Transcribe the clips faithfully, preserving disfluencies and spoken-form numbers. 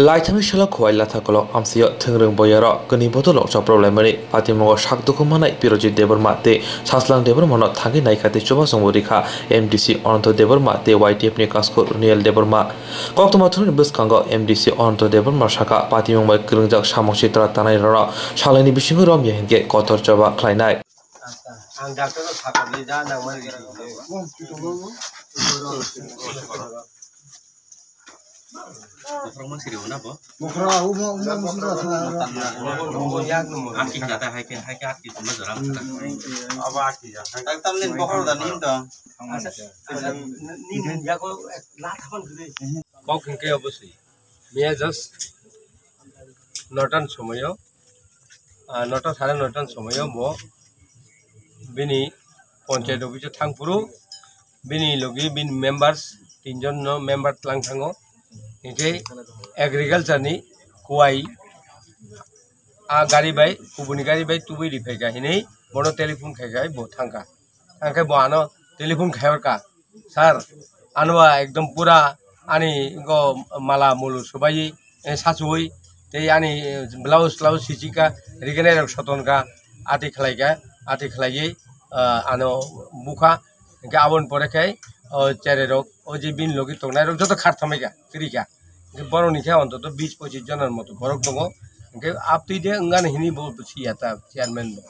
Laithangni salo Khowai Latha Kolok amsio thwngrwng boyaro kwnwi bodol oksa problem mani patimungo sak dukhu manai Pirojit Debbarma tei Saslang Debbarmano thangwi naikha tei chubachu rikha M D C Ananto Debbarma tei Y T F ni kasku Runiel Debbarma. Koktwma thwngni bwskango M D C Ananto Debbarma sakha, patimung bai kwrwngjak samung sitra tanairokno salaini bisingo romya hinkhe kotor choba khlainai. Ang doctor no sakha le ja nang mani. Bokhorok umo umo musuda thana. Abo aki jata hai ke hai ke aki jata jora. Abo aki jata. Tamni bokhorok da nim to. Nim ya ko la thapan gede. Kok hingke obosoi. Miya just notan somoyo, ah, nota sare notan somoyo bo bini panchayat office o thang phuru bini logi bini members tinjon no member tlang thango. Hinkhe agriculture ni kuwai a gari bai kubuni gari bai tubui riphaikha hinwi bono telephone khaikha bo thangkha. Thangkhe bo ano telephone khaiyorkha. Sir, ano ba ekdom pura ani go mala mulu subai, eh, sachuwi, tei ani, eh, blouse, blouse sichika, rigene rok sotonka, ati khlaika, ati khlaiwi, ah, ano bukha, hingke aboni pore khe, o cherai rok, o je bini logi tongnai rok joto khar thamaika, kwrwika. Hingke borok ni khe ontoto bis pochis jona ni moto borok tongo, hingke aptwi de wngani hini bo siya ta chairman bo.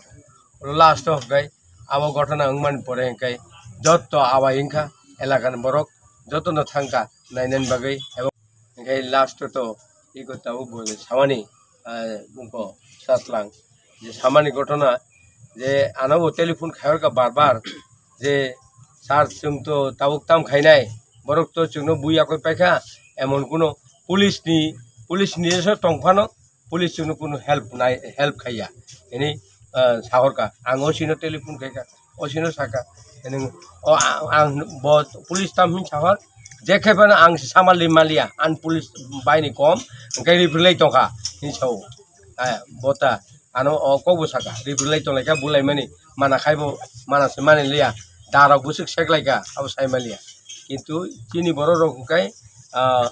Last o hwnkhe abo ghotona wngmani pore hwnkhe jotto abai wngkha elakani borok jotono thangkha nainani bagwi, ebong hwnkhe last o to iko tabuk bo samani, ah, wngkha Saslang je samani ghotona je ano bo telephone khaiyorkha bar bar je, "Sir, chwng to tabuk tam khainai, borok to chwngno bui yakwi paikha," emon kuno police ni, police ni so tongphano, police chwngno kunu help nai, help khaiya. Hini, ah, sahorka. Ang O C no telephone khaika. O C no saka. Hini, o, a-, ang bo police tam hin sahor. Je khe phano ang samali maliya. An police bai ni kom. Hingke reply tongkha. Hin sao. Ah, bota. Ano o kok bo saka. Reply tonglaika bulai mani. Mana khaibo, mana se mani liya. Darok busuk seklaika. Abo sai maliya. Kintu chini borok rok hwnkhe, ah,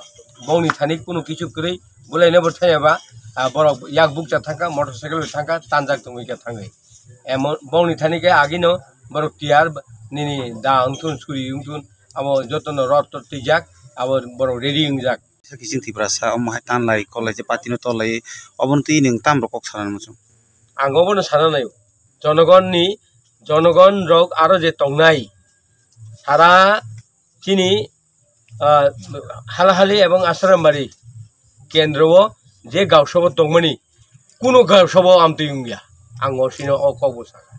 bongni thani kunu kichu kwrwi bulaino bo thaya ba, ah, borok yak bukcha thangkha, motorcycle bai thangkha, tanjak tongwi khe thangwi. Emon bongni thani khe agino borok tiyar nini da wngthun, suri wngthun, abo jotono rot tot twijak, abo borok ready wngjak. Kisa kiching Tiprasa omo hai tanlai kolai je party no tolai, obono twi nwng tamrok kok sana muchung? Ang obono sana naio, jonogonni, jonogon rok aro je tongnai, sara chini, ah, Halahali ebong Asarambari kendro o je gausabo tongmani, kuno gausabo amtwi wngya. Ang osino o kok bo sakha.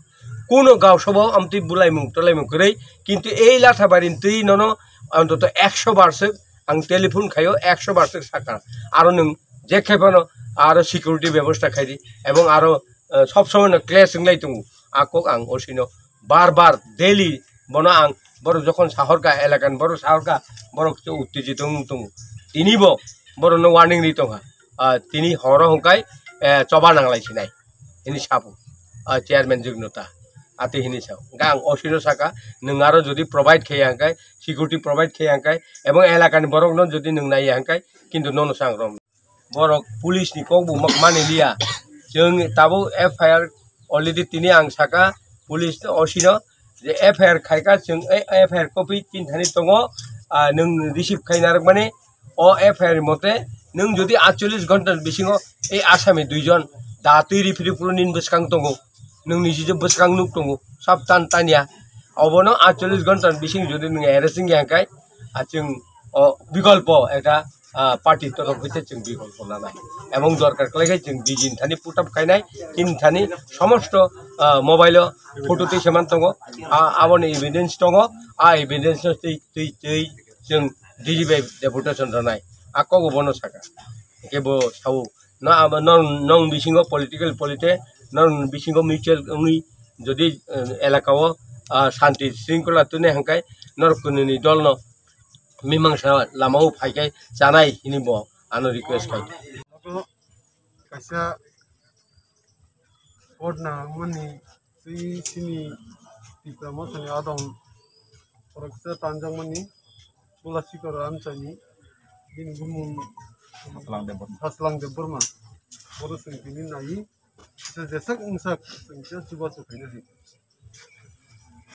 Kuno gausabo amtwi bulaimung tolaimung kwrwi, kintu ei Lathabari twi nono antoto ekso bar swk ang telephone khaio, ekso bar swk sakha. Aro nwng je khe phano aro security bebosta khaidi ebong aro, ah, sob somoi no clash wnglai tongo. A kok ang osino bar bar daily bono ang borok jokhon sahorkha, elakan borok sahorkha, borok se uttejito wng tongo. Tini bo borokno warning ri tongkha. Ah, tini horo hwnkhe, eh, choba nanglai sinai. Hini sabu, ah, chairman Jugnota. Ati hini sao. Hwnkhe ang osino saka, nwng aro jodi provide khaiya hwnkhe, security provide khaiya hwnkhe, ebong elakani borokno jodi nwng naiya hwnkhe, kintu nono sang rom. Borok police ni kok bo mak mani liya. Chwng tabuk F I R already tini ang saka police O C no je F I R khaika chwng e F I R copy tin thani tongo, ah, nwng receive khai narwk mani o F I R mote nwng jodi atchollish ghonta bisingo ei asami duijon da twi riphi riphulo nini bwskang tongo, nwng niji je bwskang nuk tongo sab tan tanya, obono atchollish ghonta bising jodi nwng arrest wngya hwnkhe, ah, chwng o bikolpo ekta, ah, party torok hoite chwng bikolpo nanai. Ebong dorkar khlai khe chwng di din thani put up khainai, tin thani somosto, ah, mobile o photo twi seman tongo, ah, aboni evidence tongo, ah, evidence no twi, twi, twi chwng D G bai deputation rwnai. Ah, kogo bono saka. Hwnkhe bo sao, no abo no, nong bisingo political polite, nong bisingo mutual wngwi jodi, eh, elaka o, ah, shanti shringkhola twnai hwnkhe norok kwnwini dolno mimangsa lama o phai khe chanai hini bo ano request khai. Kaisa vote nangmani twi chini Tipra Mothani adong khoroksa tanjakmani Bulasikoro Amchaini bini bumung Saslang Debbarma. Saslang Debbarma. Bono chwng tini nai. Kisa jesak wngsak chwng kisa chubachu khaina di.